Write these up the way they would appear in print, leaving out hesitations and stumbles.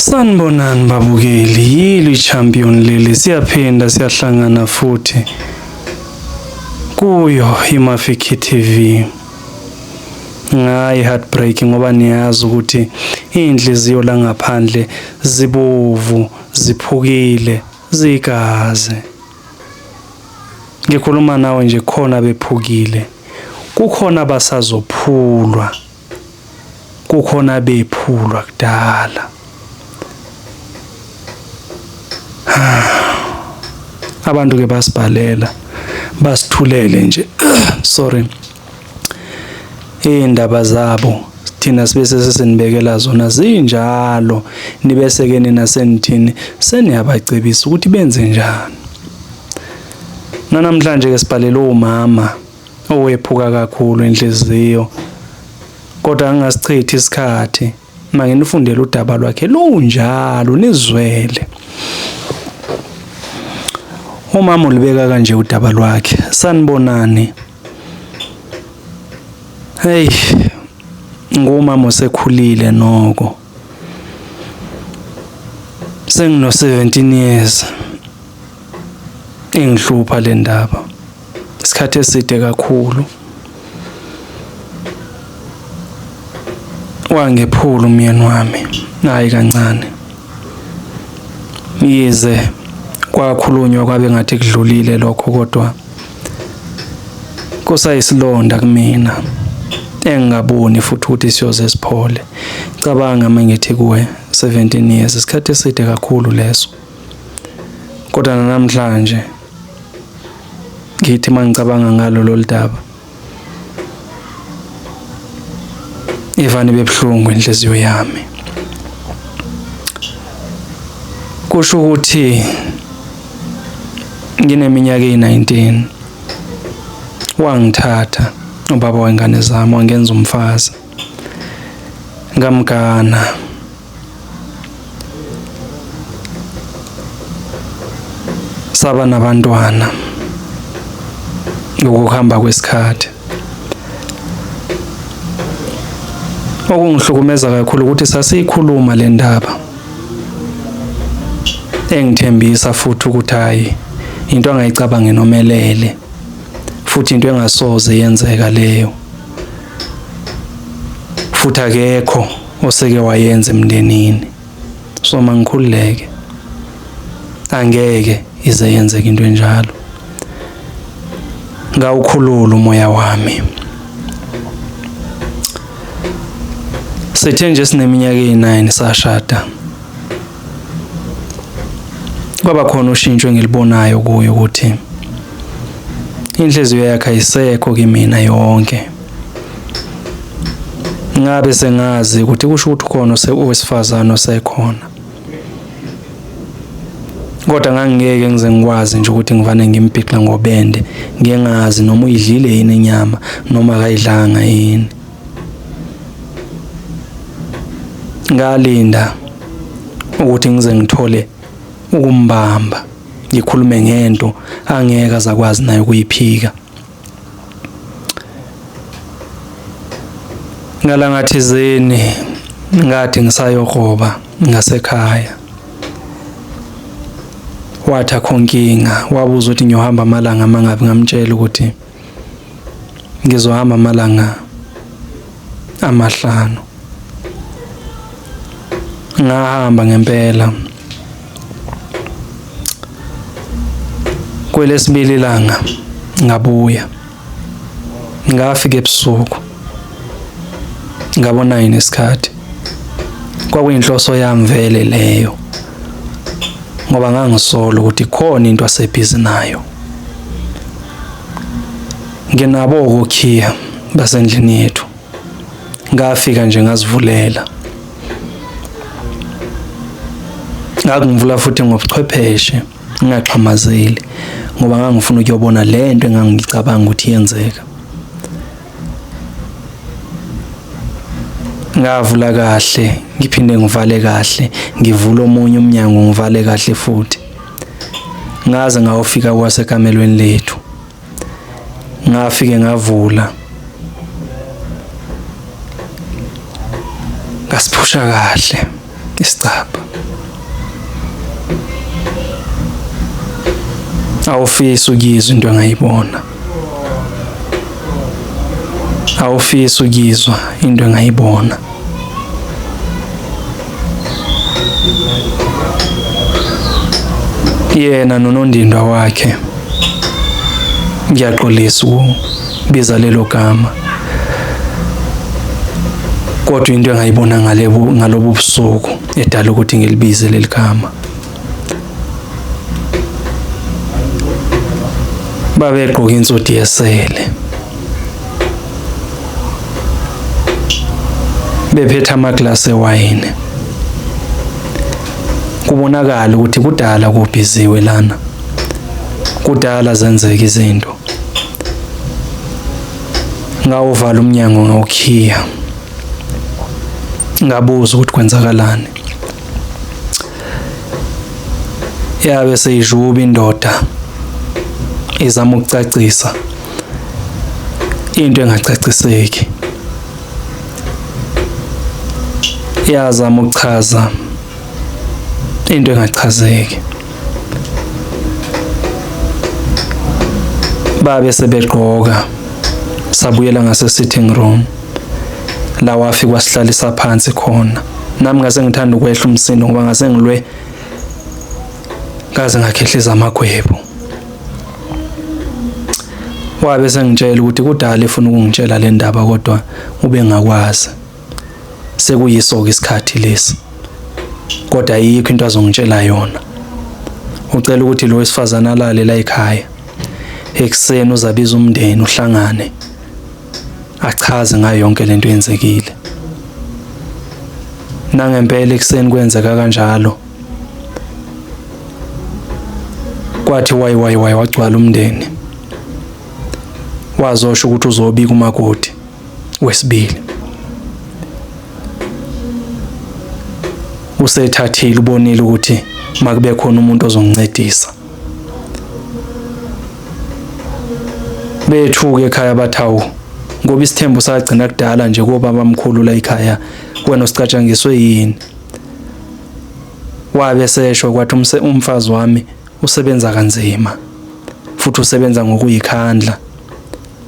Sanibonani babukeli, yilo i-champion leli, siyaphinda siyahlangana futhi kuyo iMafiki TV. Ngayi heartbreak ngoba niyazi ukuthi inhliziyo la ngaphandle zibovu, ziphukile, zigazi. Ngikhuluma nawe nje khona bephukile. Kukhona abasazophulwa. Kukhona bephulwa kudala. Abantu ke basibhalela basithulele nje sorry iy'ndaba zabo thina sibe sesinibekela zona zinjalo nibese ke nina senithini seniyabacebisa ukuthi benze njani. Nanamhlanje ke sibhalele umama owephuka kakhulu inhliziyo kodwa angasichithi isikhathi manginifundele udaba lwakhe lunjalo nizwele. Umama ulibeka kanje udaba lwakhe. Sanibonani. Hey, ngumama osekhulile noko. Sengino 17 years. Ingihlupha le ndaba. Isikhathi eside kakhulu. Wangephula umyeni wami, hayi kancane. Yize kwakhulunywa kwabe ngathi kudlulile lokho kodwa kusayisilonda kumina engingaboni futhi ukuthi siyoze siphole. Cabanga uma ngithi kuwe 17 years isikhathi eside kakhulu leso. Kodwa namhlanje ngithi mangicabanga ngalo lolu daba ivane bebuhlungu inhliziyo yami. Kusho ukuthi ngineminyaka eyi-19 wangithatha ubaba wengane zami wangenza umfazi ngamgana saba nabantwana ngokuhamba kwesikhathi. Okungihlukumeza kakhulu ukuthi sasiyikhuluma le ndaba engithembisa futhi ukuthi hhayi into angayicabangi nomelele futhi into engasoze yenzeka leyo futhi akekho oseke wayenza emndenini so mangikhululeke angeke ize yenzeke into enjalo ngawukhulula umoya wami sithe nje sineminyaka eyi-9 sashada kwaba khona ushintsho engilibonayo kuyo ukuthi inhliziyo yakhe ayisekho kimina yonke ngabe sengazi ukuthi kusho ukuthi ukhona owesifazane osekhona kodwa ngangingeke ngize ngikwazi nje ukuthi ngivane ngimbhixe ngobende ngingazi noma uyidlile yini inyama noma akayidlanga yini ngalinda ukuthi ngize ngithole ukumbamba ngikhulume ngento angeke azakwazi naye ukuyiphika Ngalangathizeni ngathi ngisayokroba ngasekhaya. Wathi akho nkinga, wabuza ukuthi ngiyohamba amalanga amangapi ngamtshela ukuthi ngizohamba amalanga amahlanu. Ngahamba ngempela. Kwelesibili ilanga ngabuya. Ngafika ebusuku. Ngabona yini isikhathi. Kwakuyinhloso yami vele leyo. Ngoba ngangisola ukuthi khona into asebhizi nayo. Nginabo okhiya basendlini yethu. Ngafika nje ngazivulela. Ngakungivula futhi ngobuchwepheshe ngingaxhamazeli ngoba ngangifuna ukuyobona le nto engangicabanga ukuthi yenzeka. Ngavula kahle ngiphinde ngivale kahle ngivula omunye umnyango ngivale kahle futhi. Ngaze ngawufika kwasekamelweni lethu. Ngafike ngavula ngasiphusha kahle. Isicabha. Awufisi ukuyizwa into engayibona. Awufisi ukuyizwa into engayibona. Yena nonondindwa wakhe ngiyaxolisa ukubiza lelo gama kodwa into engayibona ngalobu busuku edala ukuthi ngilibize leli gama babegqoke insudi yesele bephethe amaglasi ewayini kubonakala ukuthi kudala kubhiziwe lana kudala zenzeka izinto ngawuvala umnyango ngawukhiya ngabuza ukuthi kwenzakalani yabe seyijuba indoda izama ukucacisa into engacaciseki yazama ukuchaza into engachazeki babe sebegqoka sabuyela ngase sitting room la wafika wasihlalisa phansi khona nami ngase ngithanda ukwehla umsindo ngoba ngase ngilwe ngaze ngakhehliza amagwebu wabe sengitshela ukuthi kudala efuna ukungitshela le ndaba kodwa ubengakwazi sekuyiso-ke isikhathi lesi kodwa ayikho into azongitshela yona ucela ukuthi lo wesifazane alale la ekhaya ekuseni uzabiza umndeni uhlangane achaze ngayo yonke lento eyenzekile nangempela ekuseni kwenzeka kanjalo kwathi wayi wayi wayi wagcwala umndeni wazosho ukuthi uzobika umakoti wesibili usethathile ubonile ukuthi makube khona umuntu ozongincedisa bethuke ekhaya bathawu ngoba isithembu sagcina kudala nje kobaba mkhulu la ekhaya wena usicatshangiswe yini wabe sesho kwathi umfazi wami usebenza kanzima futhi usebenza ngokuyikhandla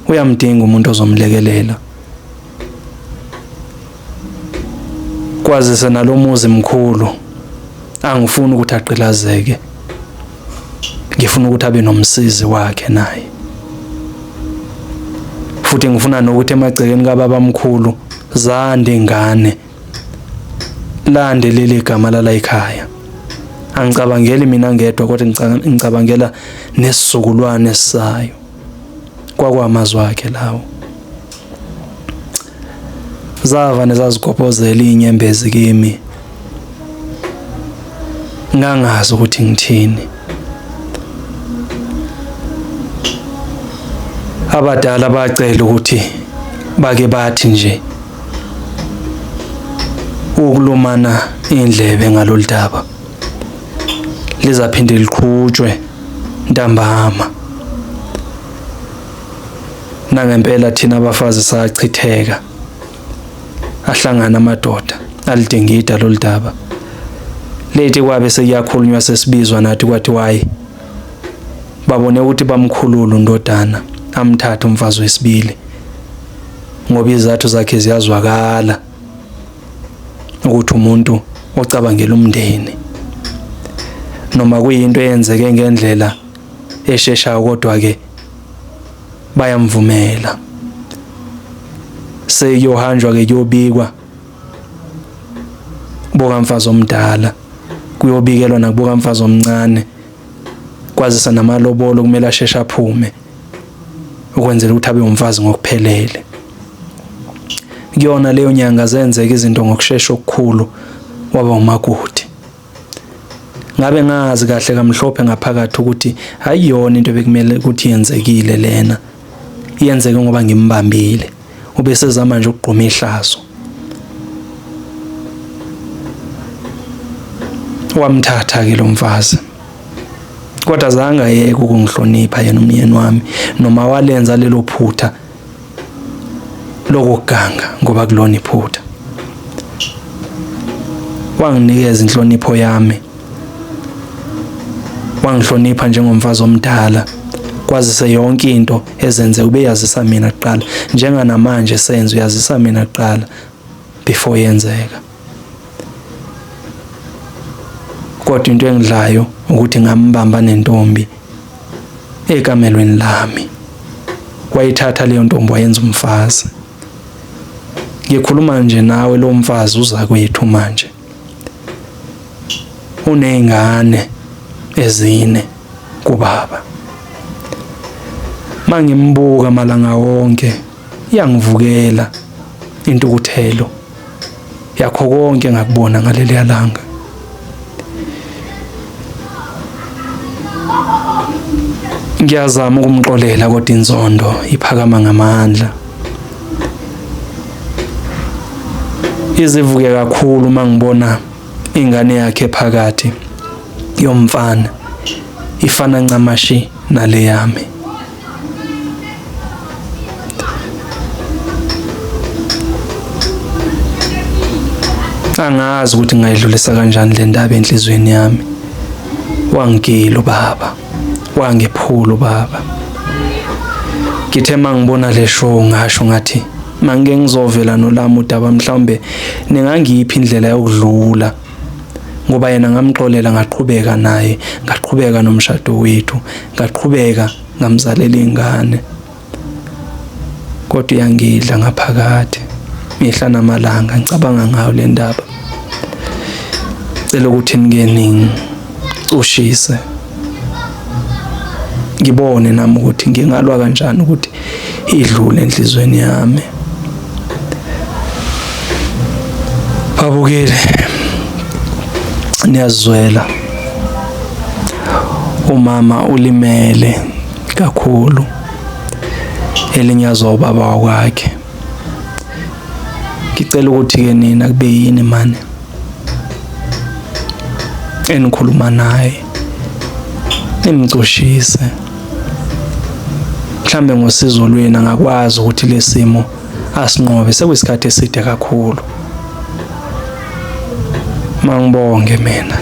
uyamdinga umuntu ozomlekelela kwazise nalomuzi mkhulu angifuni ukuthi agqilazeke ngifuna ukuthi abe nomsizi wakhe naye futhi ngifuna nokuthi emagcekeni kababa mkhulu zande ingane lande leli gama lala ekhaya angicabangeli mina ngedwa kodwa ngicabangela nesizukulwane sayo kwakwamazwi akhe lawo zavane zazigobhozela iy'nyembezi kimi ngangazi ukuthi ngithini abadala bacela ukuthi bake bathi nje ukulumana indlebe ngalolu daba lizaphinde liqhutshwe ntambama nangempela thina abafazi sachitheka ahlangana amadoda alidingida lolu daba lethi kwabe sekuyakhulunywa sesibizwa nathi kwathi wayi babone ukuthi bamkhulula undodana amthathe umfazi wesibili ngoba izathu zakhe ziyazwakala ukuthi umuntu ocabangela umndeni noma kuyinto eyenzeke ngendlela esheshayo kodwa ke bayamvumela sekuyohanjwa ke kuyobikwa bokamfazi omdala kuyobikelwa nakubokamfazi omncane kwazisa namalobolo kumele asheshe aphume ukwenzela ukuthi abe umfazi ngokuphelele kuyona leyo nyanga zenzeka izinto ngokushesha okukhulu waba umakoti ngabe ngazi kahle kamhlophe ngaphakathi ukuthi ayiyona into bekumele ukuthi yenzekile lena yenzeke ngoba ngimbambile ubesezama nje ukugquma ihlazo wamthatha ke lo mfazi kodwa zange ayeke ukungihlonipha yena umyeni wami noma walenza lelo phutha lokuganga ngoba kulona iphutha. Wanginikeza inhlonipho yami. Wangihlonipha njengomfazi omdala. Kwazise yonke into ezenze ubeyazisa mina kuqala. Njenganamanje senze uyazisa mina kuqala before yenzeka. Kodwa into engidlayo ukuthi ngambamba nentombi ekamelweni lami. Wayithatha leyo ntombi wayenza umfazi. Ngikhuluma nje nawe lo mfazi uza kwethu manje. Unezingane ezine kubaba. Mangimbuka malanga wonke iyangivukela intukuthelo yakho konke engakubona ngaleliya langa. Ngiyazama ukumxolela kodwa inzondo iphakama ngamandla. Izivuke kakhulu uma ngibona ingane yakhe phakathi yomfana ifana ncamashi nale yami. Angazi ukuthi ngingayidlulisa kanjani le ndaba enhliziyweni yami. Wangigila ubaba, wangiphula ubaba. Ngithe mangibona le show ngasho ngathi mangike ngizovela nolami udaba mhlawumbe ningangiphi indlela yokudlula ngoba yena ngamxolela ngaqhubeka naye ngaqhubeka nomshado wethu ngaqhubeka ngamzalela ingane kodwa iyangidla ngaphakathi mihla namalanga ngicabanga ngayo le ndaba cela ukuthi nike ningicushise ngibone nami ukuthi ngingalwa kanjani ukuthi idlule enhlizweni yami babukele niyazwela umama ulimele kakhulu elinyazwa ubaba wakwakhe ngicela ukuthi-ke nina kube yini mane enikhuluma naye nimcushise mhlambe ngosizo lwenu angakwazi ukuthi lesimo asinqobe sekuyisikhathi eside kakhulu mangibonge mina.